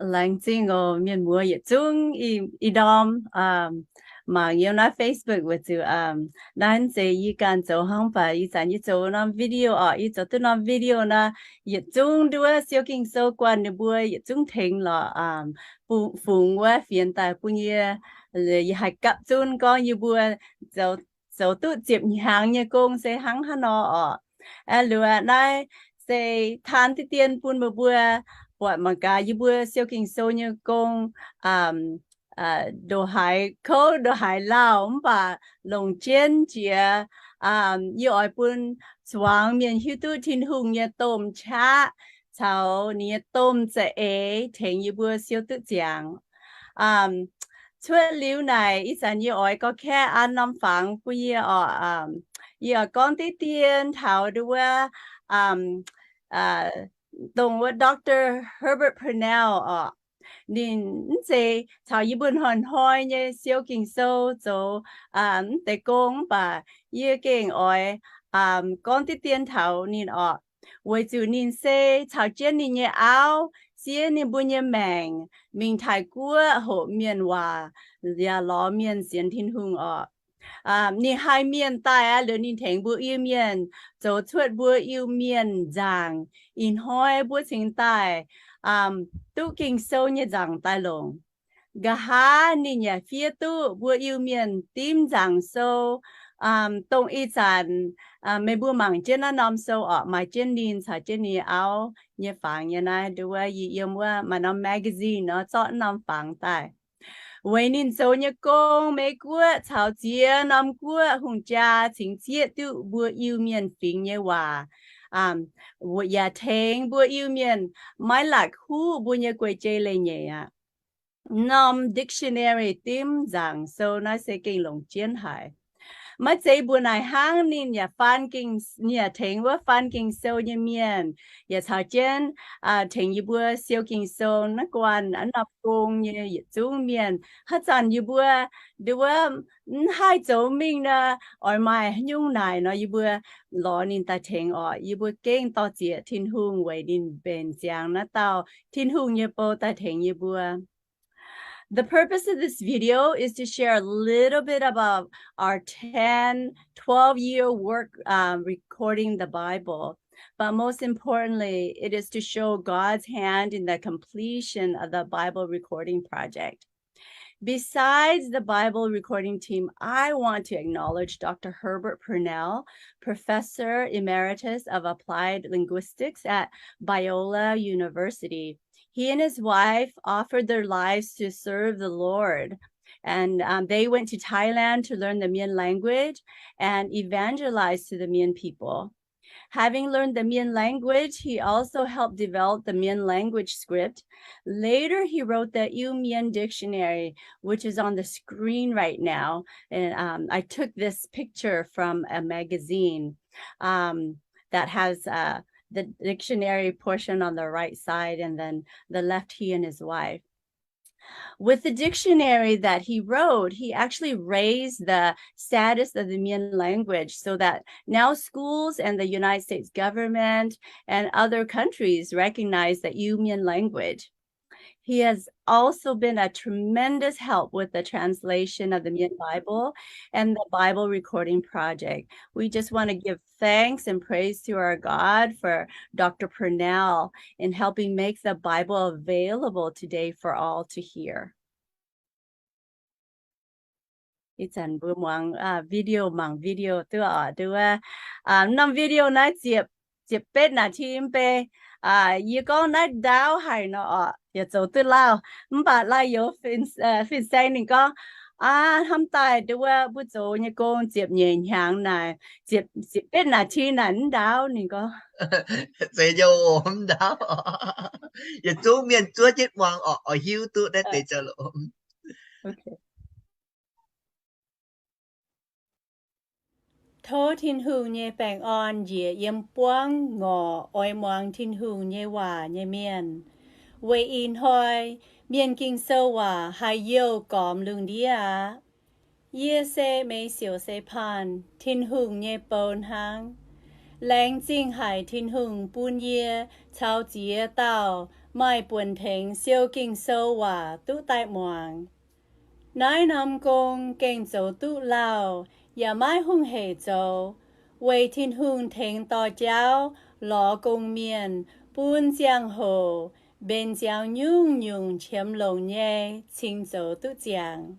Laengz zingh oc mienh muoz yietc zungv. Ih ndorm mangc yiem naaiv Facebook weic zuqc naaiv zeiz yie ganh zoux hnangv, mv baac ih zanc yie zoux norm video oc. Yie zoux duqv norm video nor, yietc zungv nduov Siou Ging-Sou guanh ninh mbuo yietc zungv tengx lorqc. Fungx wuov fienx daaih bun yie, yie haih gapv zunv gorngv yie mbuo zoux duqv ziepc hnyangx nyei gong se hnangv haaix nor oc. Aeqv, luoqc naaiv se taan diqv dien bun meih mbuo buatc mangc gaax yie mbuo Siou Ging-Sou nyei gong ndongc haaix kouv ndongc haaix lauh, mv baac longc jienv jiex. Yie oix bun zuangx mienh hiuv duqv Tin-Hungh nyei domh qaqv caux ninh nyei domh za'eix tengx yie mbuo siou duqv ziangx. Cuotv liuz naaic, ih zanc yie oix gorngv kaeqv an norm fangx bun yie oc. Yie oix gorngv diqv dien taux nduov wuov, dongh wuov Doctor Herbert Purnell oc. Ninh mv zeiz caux yie mbuo hnoi-hnoi nyei Siou Ging-Sou zoux mv deix gong, mv baac yie gengh oix gorngv diqv dien taux ninh oc. Weic zuqc ninh se caux jienv ninh nyei auv siev ninh mbuo nyei maengc mingh Taiv-Guoqv hoqc mienh waac yaac lorz mienh sienx Tin-Hungh oc. Ninh haih mienh daaih aqv, liuz ninh tengx mbuo Iu-Mienh zoux cuotv mbuo Iu-Mienh nzaangc. Ih hnoi mbuo cingx daaih duqv Ging-Sou nyei nzaangc daaih longc. Nqa'haav ninh yaac fiev duqv mbuo Iu-Mienh dimv nzaangc sou, dongh ih zanc meih mbuo mangc jienv naaiv norm sou oc, maaih jienv ninh caux jienv ninh auv nyei fangx nyei naaiv, nduov wuov yie yiem wuov maaih norm magazine nor zorqv norm fangx daaih. Weic ninh zoux nyei gong, Mei-Guoqv caux ziex norm guoqv hungh jaa cingx zieqv duqv mbuo Iu-Mienh fingx nyei waac, yaac tengx mbuo Iu-Mienh maiv la'kuqv mbuo nyei guei-jei leiz-nyeic aqv. Norm dictionary dimv nzaangc sou naaiv se gengh longc jienv haic. Maiv zeiz mbuo naaic hnangv, ninh yaac faan ging, ninh yaac tengx wuov faan Ging-Sou nyei mienh, yaac caux jienv tengx yie mbuo siou Ging-Sou naaiv guanh naaiv norm gong nyei yietc zungv mienh. Haaix zanc yie mbuo nduov wuov mv haih zoux mingh nor, oix maaih haaix nyungc naaic nor, yie mbuo lorz ninh daaih tengx oc. Yie mbuo gengh dor-ziec Tin-Hungh weic ninh mbenc ziangx naaiv dauh Tin-Hungh nyei bou daaih tengx yie mbuo. The purpose of this video is to share a little bit about our ten, twelve year work uh, recording the Bible. But most importantly, it is to show God's hand in the completion of the Bible recording project. Besides the Bible recording team, I want to acknowledge Doctor Herbert Purnell, Professor Emeritus of Applied Linguistics at Biola University. He and his wife offered their lives to serve the Lord. And um, they went to Thailand to learn the Mien language and evangelize to the Mien people. Having learned the Mien language, he also helped develop the Mien language script. Later, he wrote the Iu Mien Dictionary, which is on the screen right now. And um, I took this picture from a magazine um, that has uh, the dictionary portion on the right side and then the left, he and his wife. With the dictionary that he wrote, he actually raised the status of the Mien language so that now schools and the United States government and other countries recognize the Iu Mien language. He has also been a tremendous help with the translation of the Mien Bible and the Bible recording project. We just want to give thanks and praise to our God for Doctor Purnell in helping make the Bible available today for all to hear. Ih zanc mbuo muangx video, mangc video duqv oc. Duqv wuov norm video naaiv ziepc, ziepc betv นาที mv bei. Yie gorngv naaiv ndaauv haic nor oc, yaac zoux duqv lauh. Mv baac lai youz fin-saeng ninh gorngv, aa, hnamv daaih nduov wuov mbuo zoux nyei gong ziepc nyeic hnyangx naaic, ziepc, ziepc betv นาที naaic mv ndaauv, ninh gorngv. Zeiz nyei oc, mv ndaauv. Yietc zungv mienh zuov jienv muangx oc, oix hiuv duqv naaiv deix zoux loc. Tov Tin-Hungh nyei baengh orn njiec yiem buangv ngorc oix muangx Tin-Hungh nyei waac nyei mienh. Weic ih hnoi Mienh Ging-Sou waac haiz youh gormx lungh ndiev aqv. Yie se Meix Siouc Se Paan, Tin-Hungh nyei bou hnangv. Laengz zingh haic Tin-Hungh bun yie caux ziex dauh maaih buonc tengx siou Ging-Sou waac duqv daaih muangx. Naaiv norm gong gengh zoux duqv lauh yaac maiv hungh heic zoux, weic Tin-Hungh tengx dorh jauv lorz gong-mienh bun ziangh hoc mbenc ziangx nyungc-nyungc qiemx longc nyei cingx zoux duqv ziangx.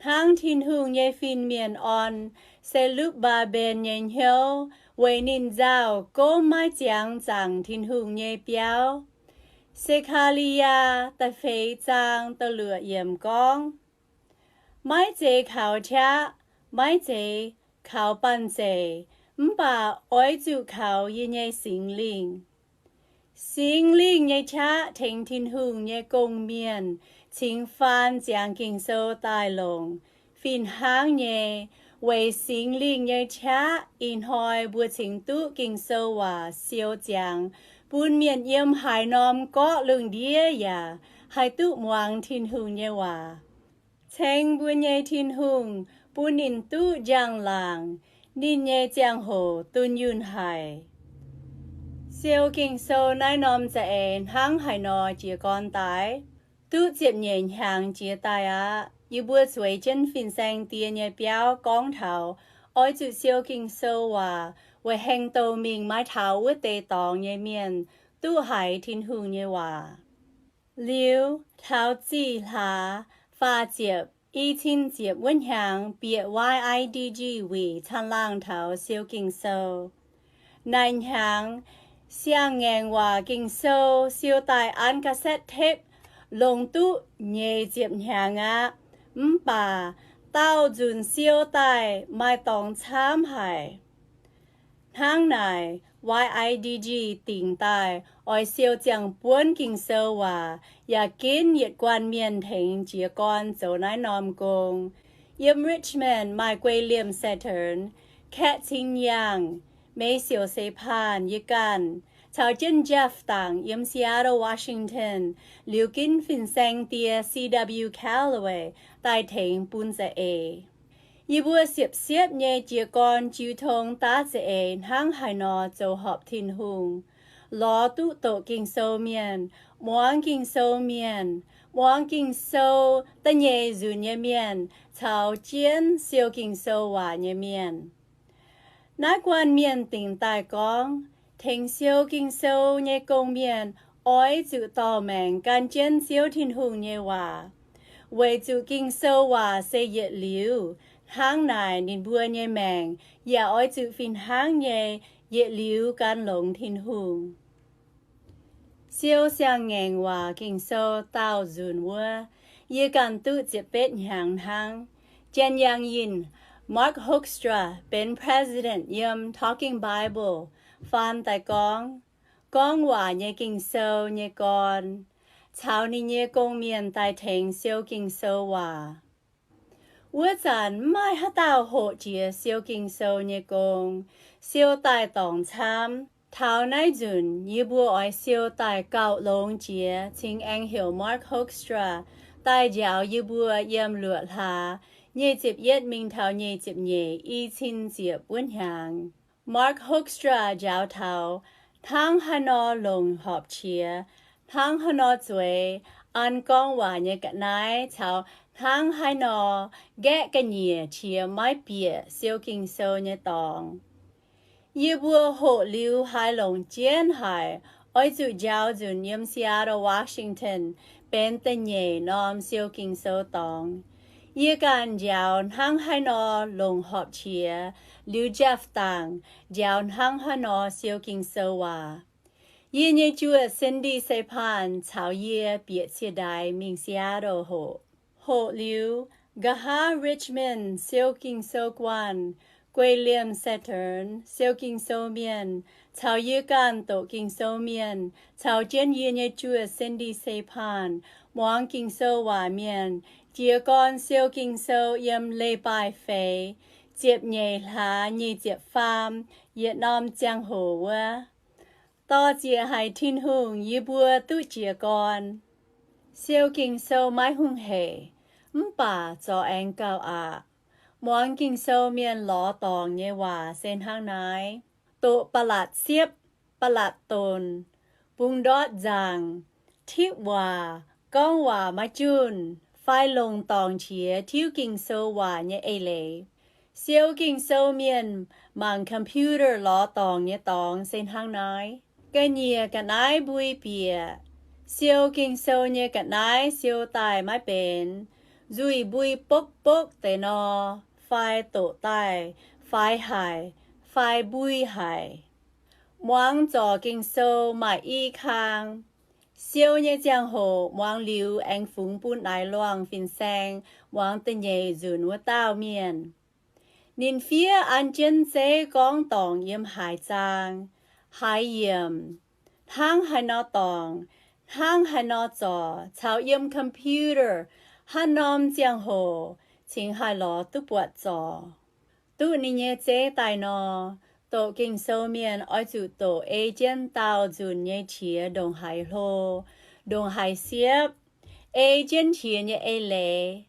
Hnangv Tin-Hungh nyei fin-mienh orn Se^lupv^mbaa^mben nyei hnyouv weic ninh nzauh gomv maiv ziangx zaangc Tin-Hungh nyei biauv. Se^kaa^li^yaa da'feix zaang da'luoqc yiemc gorngv, Maiv zeiz kaux qaqv, maiv zeiz kaux banh zeic, mv baac oix zuqc kaux yie nyei Singx Lingh. Singx Lingh nyei qaqv tengx Tin-Hungh nyei gong-mienh cingx faan ziangx Ging-Sou daaih longc. Fih hnangv nyei, weic Singx Lingh nyei qaqv ih hnoi mbuo cingx duqv Ging-Sou waac siou ziangx bun mienh yiem haaix norm gorqv lungh ndiev yaac haih duqv muangx Tin-Hungh nyei waac. Ceng mbuo nyei Tin-Hungh bun ninh duqv njang-laangc, ninh nyei ziangh hoc dunh yunh haic. Siou Ging-Sou naaiv norm za'eix hnangv haaix nor jiez gorn daaih? Duqv ziepc nyeic hnyangx jiex daaih aqv. Yie mbuo zueiz jienv fin-saeng die nyei biauv gorngv taux oix zuqc siou Ging-Sou waac weic heng douh mingh maiv taux wuov deix dorngx nyei mienh duqv haiz Tin-Hungh nyei waac. Liuz, taux zih hlaax faah ziepc, i cin ziepc wuov hnyangx bieqc Y I D G wuic caangh laangh taux siou Ging-Sou. Naaic hnyangx, siang-ngaengc waac Ging-Sou siou daaih an cassette tape longc duqv nyeic ziepc hnyangx aqv. Mv baac daauh nzunc siou daaih maaih dorngx camv haic. Hnangv naaic, Y I D G dingc daaih oix siou ziangh buonv Ging-Sou waac yaac ginv yietc guanh mienh tengx jiez gorn zoux naaiv norm gong. Yiem Richmond maaih Guei Liemh Saetern, Kaeqv Cing Yaangh, Meix Siouc Seix Paanh, yie ganh, caux jienv Jeff Dangc yiem Seattle, Washington, liuz ginv fin-saeng die C W Calloway daaih tengx bun za'eix. Yie mbuo siepv-siepv nyei jiez gorn jiu tong daav za'eix hnangv haaix nor zoux horpc Tin-Hungh, lorz duqv doqc Ging-Sou mienh, muangx Ging-Sou mienh, muangx Ging-Sou da'nyeic nzunc nyei mienh, caux jienv siou Ging-Sou waac nyei mienh. Naaiv guanh mienh dingc daaih gorngv, tengx siou Ging-Sou nyei gong-mienh oix zuqc dorh maengc gan jienv Ziouv Tin-Hungh nyei waac, weic zuqc Ging-Sou waac se yietc liuz. Hnangv naaic ninh mbuo nyei maengc yaac oix zuqc fih hnangv nyei yietc liuz gan longx Tin-Hungh. Siou siang-ngaengc waac Ging-Sou daauh nzunc wuov, yie ganh duqv ziepc betv hnyangx hnangv. Janx-Yaangh Yinh, Mark Hoekstra, benx president yiem Talking Bible, faan daaih gorngv, gorngv waac nyei Ging-Sou nyei gorn, caux ninh nyei gong-mienh daaih tengx siou Ging-Sou waac. Wuov zanc mv maaih haaix dauh hoqc jiex siou Ging-Sou nyei gong, siou daaih dorngc camv. Taux naaiv nzunc yie mbuo oix siou daaih gauh longx jiex cingx aengx heuc Mark Hoekstra daaih njaaux yie mbuo yiem luoqc hlaax nyic ziepc yietv mingh taux nyic ziepc nyeic i cin ziepc wuov hnyangx. Mark Hoekstra njaaux taux hnangv haaix nor longc horpc qiex, hnangv haaix nor zueiz an gorngv waac nyei ga'naaiv caux hnangv haaix nor nqaeqv ga'nyiec qiex maiv bieqc siou Ging-Sou nyei dorngx. Yie mbuo hoqc liuz haiz longc jienv haic, oix zuqc njaaux nzunc yiem Seattle, Washington benx da'nyeic norm siou Ging-Sou dorngx. Yie ganh njaaux hnangv haaix nor longc horpc qiex, liuz Jeff Dangc njaaux hnangv haaix nor siou Ging-Sou waac. Yie nyei juoz Cindy Seix Paanh caux yie bieqc cie-ndaix mingh Seattle hoqc. Hoqc liuz, nqa'haav Richmond siou Ging-Sou guanh, Guei Liemh Saetern siou Ging-Sou mienh, caux yie ganh doqc Ging-Sou mienh, caux jienv yie nyei juoz Cindy Seix Paanh, muangx Ging-Sou waac mienh, jiez gorn siou Ging-Sou yiem leiz-baaih feix, ziepc nyeic hlaax nyic ziepc faam yietc norm ziangh hoc wuov. Dorh zieqc haic Tin-Hungh yie mbuo duqv jiez gorn. Siou Ging-Sou maiv hungh heic, mv baac zorc aengx gauh aqc. Muangx Ging-Sou mienh lorz dorngc nyei waac se hnangv naaiv. Doqc ba'latc siepv, ba'latc donc, bungx ndortv nzaangc, tipv waac, gorngv waac maiv junh, fai longc dorngc qiex tiuv Ging-Sou waac nyei eix leiz. Siou Ging-Sou mienh mangc computer lorz dorngc nyei dorngx se hnangv naaiv. Ga'nyiec ga'naaiv mbui bieqc. Siou Ging-Sou nyei ga'naaiv siou daaih maiv benx, nzuih mbui bokv bokv deix nor, fai doqc daaih faix haic, fai mbui haic. Muangx zorc Ging-Sou maaih i kaang. Siou nyei ziangh hoc muangx liuz aengx fungx bun naaiv luangh fin-saeng muangx da'nyeic nzunc wuov dauh mienh. Ninh fiev an jienv zeiv gorngv dorngc yiem haaix zaang, haaix yiemc, hnangv haaix nor dorngc, hnangv haaix nor zorc, caux yiem computer haaix norm ziangh hoc cingx haih lorz duqv buatc zorc. Duqv ninh nyei zeiv daaih nor, doqc Ging-Sou mienh oix zuqc doqc ei jienv daauh nzunc nyei qiex ndongc haaix hlo, ndongc haaix siepv, ei jienv qiex nyei eix leiz.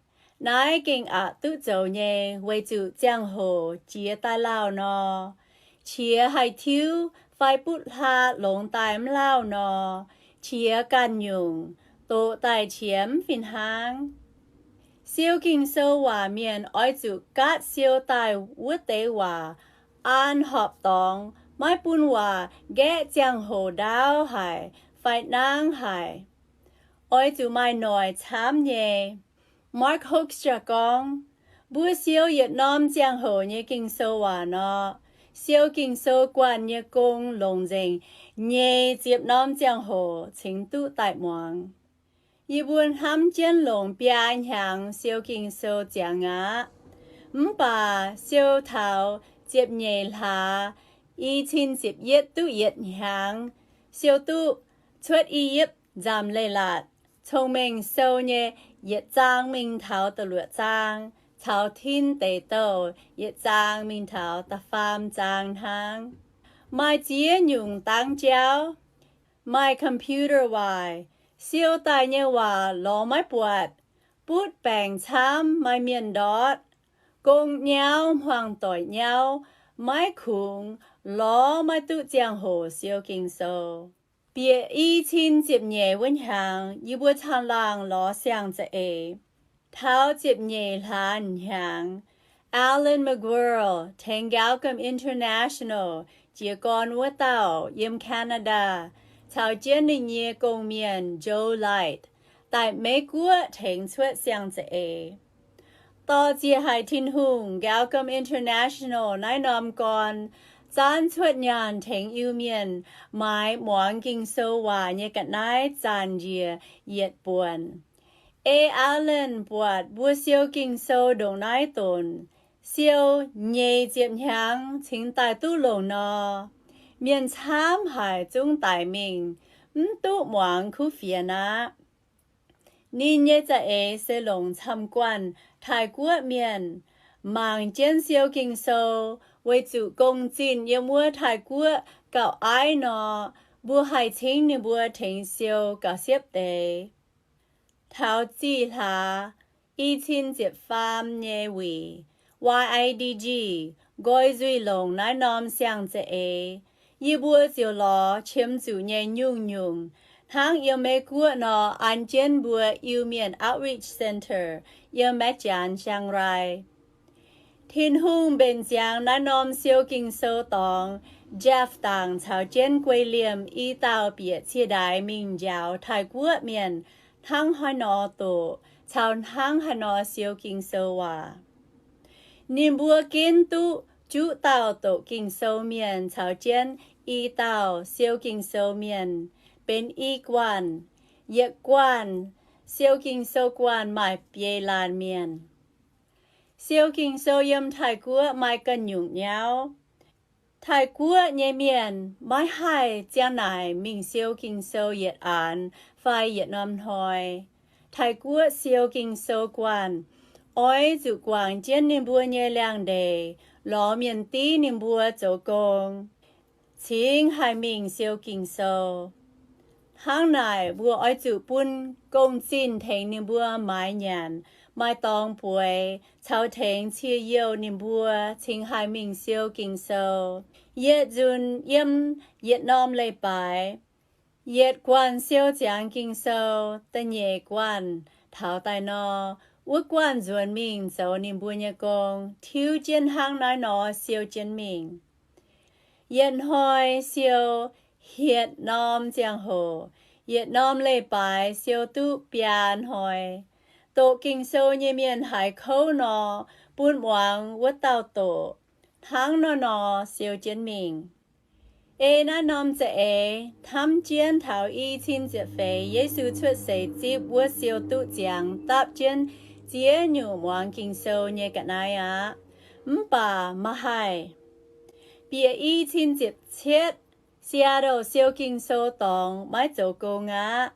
Naaiv gengh aqc duqv zoux nyei, weic zuqc ziangh hoc jiex daaih lauh nor, qiex haih tiuv fai butv hlaa longx daaih mv lauh nor, qiex ganh nyungc, doqc daaih qiex mv fih hnangv. Siou Ging-Sou waac mienh oix zuqc gaatv siou daaih wuov deix waac an horpc dorngx, maiv bun waac nqaeqv ziangh hoc ndaauv haic fai nangv haic. Oix zuqc maaih noic camv nyei. Mark Hoekstra gorngv, mbuo siou yietc norm ziangh hoc nyei Ging-Sou waac nor, siou Ging-Sou guanh nyei gong longc nzengc nyei ziepc norm ziangh hoc cingx duqv daaih muangx. Yie mbuo hnamv jienv longc biaa hnyangx siou Ging-Sou ziangx aqv. Mv baac siou taux ziepc nyeic hlaax, i cin ziepc yietv duqv yietc hnyangx, siou duqv Cuotv I^yipv Nzamc Leiz-Latc Cong-Mengh Sou nyei yietc zaang mingh taux da'luoqc zaang, caux Tin Deic Douh yietc zaang mingh taux da'faam zaang hnangv. Maaih ziex nyungc dangv jauv. Maaih computer waaic, siou daaih nyei waac lorz maiv buatc, butv baengc camv, maaih mienh ndortv, gong nyauv, hmuangx doic nyauv, maiv kungx, lorz maiv duqv ziangh hoc siou Ging-Sou. Bieqc i cin ziepc nyeic wuov hnyangx, yie mbuo caangh laangh lorz siang-za'eix. Taux ziepc nyeic hlaax hnyangx, Allan McGuirl tengx Galcom International jiez gorn wuov dauh yiem Canada caux jienv ninh nyei gong-mienh Joe Light daaih Meiv Guoqv tengx cuotv siang-za'eix. Dorh ziex haic Tin-Hungh, Galcom International naaiv norm gorn zaanv cuotv nyaanh tengx Iu-Mienh maaiz muangx Ging-Sou waac nyei ga'naaiv zanc njiec yietc buonc. Ei Allan buatc mbuo siou Ging-Sou ndongc naaiv donc, siou nyeic ziepc hnyangx cingx daaih duqv longc nor, mienh camv haic zungv daic mingh, mv duqv muangx kuv fienx aqv. Ninh nyei za'eix se longc camv-guanh Taiv-Guoqv mienh mangc jienv siou Ging-Sou, weic zuqc gong-zinh yiem wuov Taiv-Guoqv gauh aiv nor, mbuo haih cingv ninh mbuo tengx siou gauh siepv deix. Taux zih hlaax, i cin ziepc faam nyei wuic, Y I D G nqoi nzuih longc naaiv norm siang-za'eix, yie mbuo ziouc lorz qiemx zuqc nyei nyungc-nyungc hnangv yiem Meiv Guoqv nor an jienv mbuo Iu-Mienh Outreach Center yiem Maiv Janx, Chiang Rai. Tin-Hungh mbenc ziangx naaiv norm siou Ging-Sou dorngx Jeff Dangc caux jienv Guei Liemh i dauh bieqc cie-ndaix mingh njaaux Taiv-Guoqv mienh hnangv haaix nor doqc caux hnangv haaix nor siou Ging-Sou waac. Ninh mbuo ginv duqv juqv dauh doqc Ging-Sou mienh caux jienv i dauh siou Ging-Sou mienh benx i guanh. Yietc guanh siou Ging-Sou guanh maaih biei laanh mienh. Siou Ging-Sou yiem Taiv-Guoqv maaih ganh nyungc nyauv. Taiv-Guoqv nyei mienh maiv haih ziang naaic mingh siou Ging-Sou yietc aanx fai yietc norm hnoi. Taiv-Guoqv siou Ging-Sou guanh oix zuqc guangc jienv ninh mbuo nyei liangx-ndeic, lorz mienh div ninh mbuo zoux gong, cingx haih mingh siou Ging-Sou. Hnangv naaic, mbuo oix zuqc bun gong-zinh tengx ninh mbuo maaiz nyanc, maaih dorngx bueix, caux tengx cie-youh ninh mbuo cingx haih mingh siou Ging-Sou. Yietc nzunc yiem yietc norm leiz-baaix, Yietc guanh siou ziangx Ging-Sou, da'nyeic guanh taux daaih nor, wuov guanh nzuonx mingh zoux ninh mbuo nyei gong, tiuv jienv hnangv naaiv nor siou jienv mingh. Yietc hnoi siou hietc norm ziangh hoc, yietc norm leiz-baaix siou duqv biaa hnoi. Doqc Ging-Sou nyei mienh haiz kouv nor, bun muangx wuov dauh doqc, hnangv nor nor siou jienv mingh. Ei naaiv norm za'eix hnamv jienv taux i cin ziepc feix Yesu cuotv seix zipv wuov siou duqv ziangx dapv jienv ziex nyungc muangx Ging-Sou nyei ga'naaiv aqv. Mv baac maiv haih. Bieqc i cin ziepc cietv, Seattle siou Ging-Sou dorngx maiv zoux gong aqv.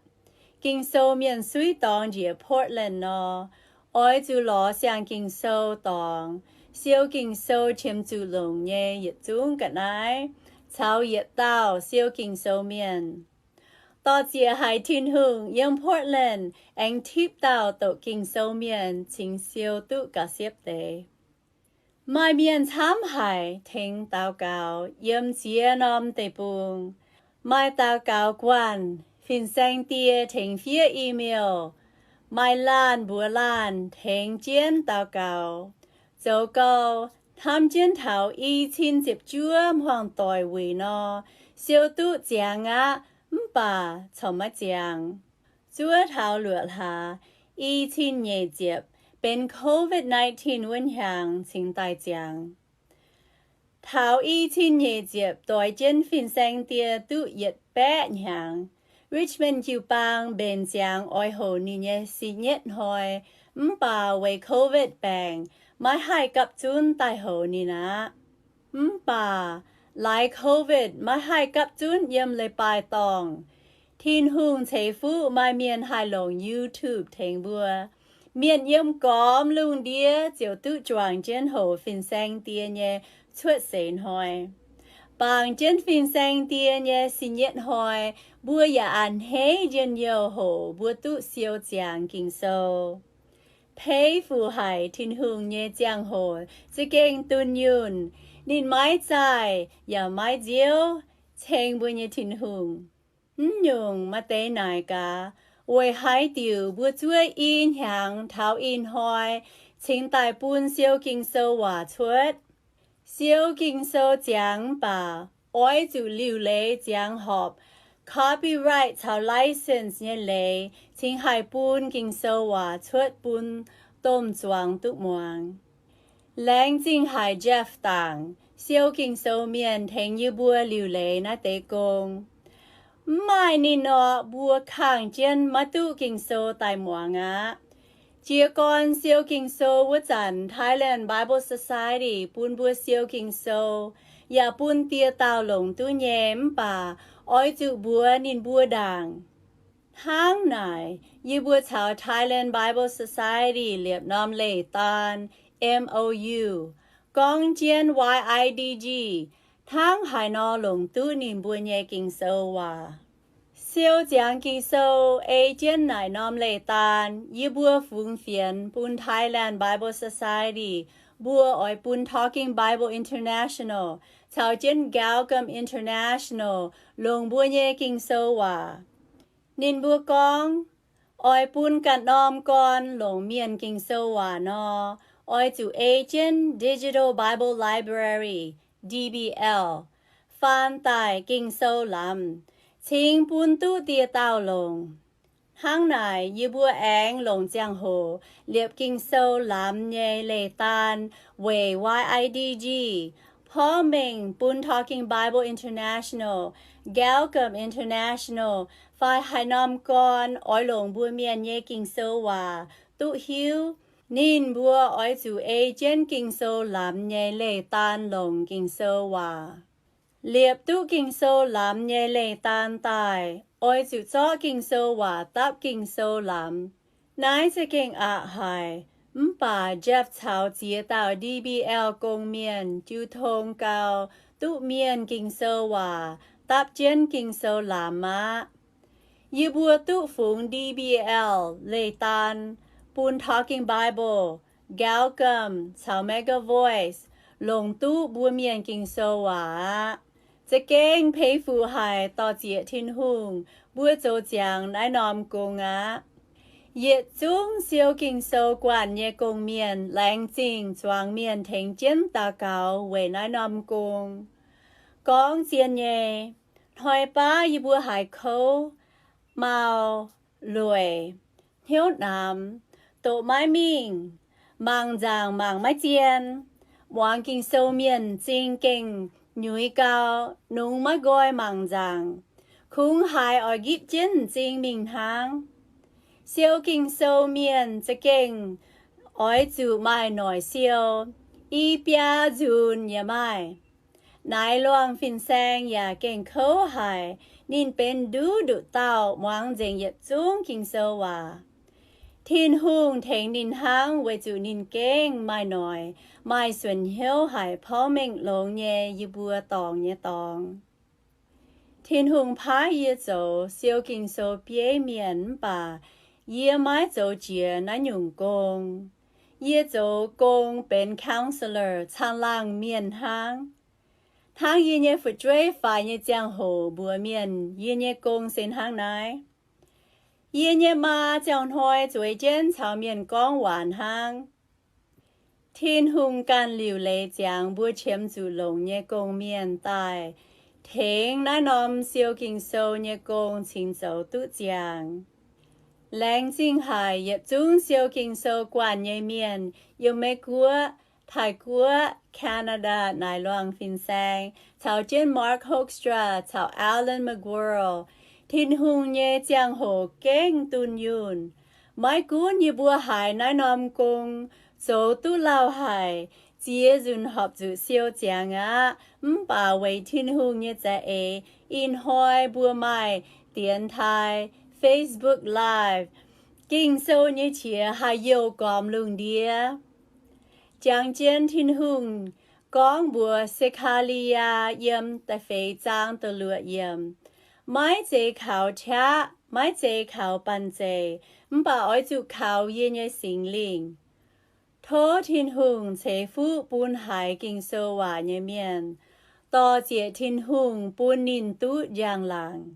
Ging-Sou mienh suiv dorngx njiec Portland nor, oix zuqc lorz siang Ging-Sou dorngx, siou Ging-Sou qiemx zuqc longc nyei yietc zungv ga'naaiv, caux yietc dauh siou Ging-Sou mienh. Dorh zieqc haic Tin-Hungh yiem Portland aengx tipv dauh doqc Ging-Sou mienh cingx siou duqv ga'siepv deix. Maaih mienh camv haic tengx daux gaux yiem ziex norm deic-bung. Maaih daux gaux guanh, fin-saeng die tengx fiev email. Maaih laanh mbuox laanh tengx jienv daux gaux. Zoux gau, hnamv jienv taux i cin ziepc juov hmuangx doic wuic nor, siou duqv ziangx aqv, mv baac corc maiv ziangx. Zuov taux luoqc hlaax, i cin nyeic ziepc, benx covid nineteen wuov hnyangx cingx daaih ziangx. Taux i cin nyeic ziepc doix jienv fin-saeng die duqv yietc baeqv hnyangx, Richmond jiu-baang mbenc ziangx oix hoc ninh nyei si nyietv hnoi, mv baac weic covid baengc maiv haih gapv zunv daaih hoc ninh aqv. Mv baac laaix covid maiv haih gapv zunv yiem leiz-baaix dorngh, Tin-Hungh ceix fuqv maaih mienh haih longc YouTube tengx mbuo. Mienh yiem gormx lungh ndiev ziouc duqv juangc jienv hoc fin-saeng die nyei cuotv seix hnoi. Bangc jienv fin-saeng die nyei si nyietv hnoi, mbuo yaac a'hneiv njien-youh hoc mbuo duqv siou ziangx Ging-Sou. Pei fuc haic Tin-Hungh nyei ziangh hoc za'gengh dunh yunh. Ninh maiv zaih yaac maiv nziouv, ceng mbuo nyei Tin-Hungh. Mv nyungc, maaih deix naaic gaax, weic haaix diuc mbuo zuov i hnyangx taux ih hnoi cingx daaih bun siou Ging-Sou waac cuotv? Siou Ging-Sou ziangx mv baac oix zuqc liuc leiz ziangx horpc copyright caux license nyei leiz cingx haih bun Ging-Sou waac cuotv bun domh zuangx duqv muangx. Laengz zingh haic Jeff Dangc, siou Ging-Sou mienh, tengx yie mbuo liuc leiz naaiv deix gong. Mv maaih ninh nor, mbuo kangh jienv maiv duqv Ging-Sou daaih muangx aqv. Jiez gorn siou Ging-Sou wuov zanc, Thailand Bible Society bun mbuo siou Ging-Sou, yaac bun dieh dauh longc duqv nyei, mv baac oix zuqc mbuox ninh mbuo ndaangc. Hnangv naaic, yie mbuo caux Thailand Bible Society liepc norm leiz-daan, M O U, gorngv jienv Y I D G hnangv haaix nor longc duqv ninh mbuo nyei Ging-Sou waac. Siou ziangx Ging-Sou ei jienv naaic norm leiz-daan, yie mbuo fungx fienx bun Thailand Bible Society mbuo oix bun Talking Bible International caux jienv Galcom International longc mbuo nyei Ging-Sou waac. Ninh mbuo gorngv, oix bun ganh norm gorn longc Mienh Ging-Sou waac nor, oix zuqc ei jienv Digital Bible Library, D B L, faan daaih Ging-Sou lamz, cingx bun duqv dieh dauh longc. Hnangv naaic, yie mbuo aengx longc ziangh hoc liepc Ging-Sou lamz nyei leiz-daan weic Y I D G, porv mengh bun Talking Bible International, Galcom International, fai haaix norm gorn oix longc mbuo Mienh nyei Ging-Sou waac duqv hiuv, ninh mbuo oix zuqc ei jienv Ging-Sou lamz nyei leiz-daan longc Ging-Sou waac. Liepc duqv Ging-Sou lamz nyei leiz-daan daaih, oix zuqc zorqv Ging-Sou waac dapv Ging-Sou lamz. Naaiv za'gengh aqc haic, mv baac Jeff caux ziex dauh D B L gong-mienh jiu tong gau duqv Mienh Ging-Sou waac dapv jienv Ging-Sou lamz aqv. Yie mbuo duqv fungx D B L leiz-daan bun Talking Bible, Galcom caux MegaVoice longc duqv mbuo Mienh Ging-Sou waac aqv. Za'gengh pei fuc haic, dor-ziec Tin-Hungh, mbuo zoux ziangx naaiv norm gong aqv. Yietc zungv siou Ging-Sou guanh nyei gong-mienh laengz zingh zuangx mienh tengx jienv daux gaux weic naaiv norm gong. Gorngv zien nyei, hnoi baav yie mbuo haiz kouv, mau, lueic, hnyouv namx, doqc maiv mingh, mangc nzaangc mangc maiv zien. Muangx Ging-Sou mienh m'zing gengh nyuiz gau, nungx maiv nqoi mangc nzaangc, kungx haiz oix nqipv jienv m'zing mingh hnangv. Siou Ging-Sou mienh za'gengh oix zuqc maaih noic siou, i biaa nzunc yaac maaih. Naaiv luangh fin-saeng yaac gengh kouv haic, ninh benx nduqc nduqc dauh muangx nzengc yietc zungv Ging-Sou waac. Tin-Hungh tengx ninh hnangv weic zuqc ninh gengh maaih noic, maaih suonc hnyouv haic, porv mengh longx nyei yie mbuo dorngc nyei dorngx. Tin-Hungh paaiv yie zoux siou Ging-Sou bieiv mienh mv baac yie maiv zoux jiex naaiv nyungc gong. Yie zoux gong benx counselor caangh laangh mienh hnangv. Hnangv yie nyei fu'jueiv faix nyei ziangh hoc mbuox mienh yie nyei gong se hnangv naaiv. Yie nyei maa ziangh hnoi zueiz jienv caux mienh gorngv waac hnangv. Tin-Hungh ganh liuc leiz ziangx mbuo qiemx zuqc longc nyei gong-mienh daaih tengx naaiv norm siou Ging-Sou nyei gong cingx zoux duqv ziangx. Laengz zingh haic yietc zungv siou Ging-Sou guanh nyei mienh, Iu-Meiv Guoqv, Taiv-Guoqv, Canada, naaiv luangh fin-saeng, caux jienv Mark Hoekstra caux Alan McGraw. Tin-Hungh nyei ziangh hoc gengh dunh yunh. Maiv gunv yie mbuo haiz naaiv norm gong zoux duqv lauh haic, ziex nzunc horpc zuqc siou ziangx aqv, mv baac weic Tin-Hungh nyei za'eix, ih hnoi mbuo maaih dienx taaih, Facebook Live, Ging-Sou nyei qiex haih youh gormx lungh ndiev. Jangx jienv Tin-Hungh gorngv mbuox Se^kaa^li^yaa yiem da'feix zaang da'luoqc yiemc, maiv zeiz kaux qaqv, maiv zeiz kaux banh zeic, mv baac oix zuqc kaux yie nyei Singx Lingh. Tov Tin-Hungh ceix fuqv bun haiz Ging-Sou waac nyei mienh. Dor-ziec Tin-Hungh bun ninh duqv njang-laangc.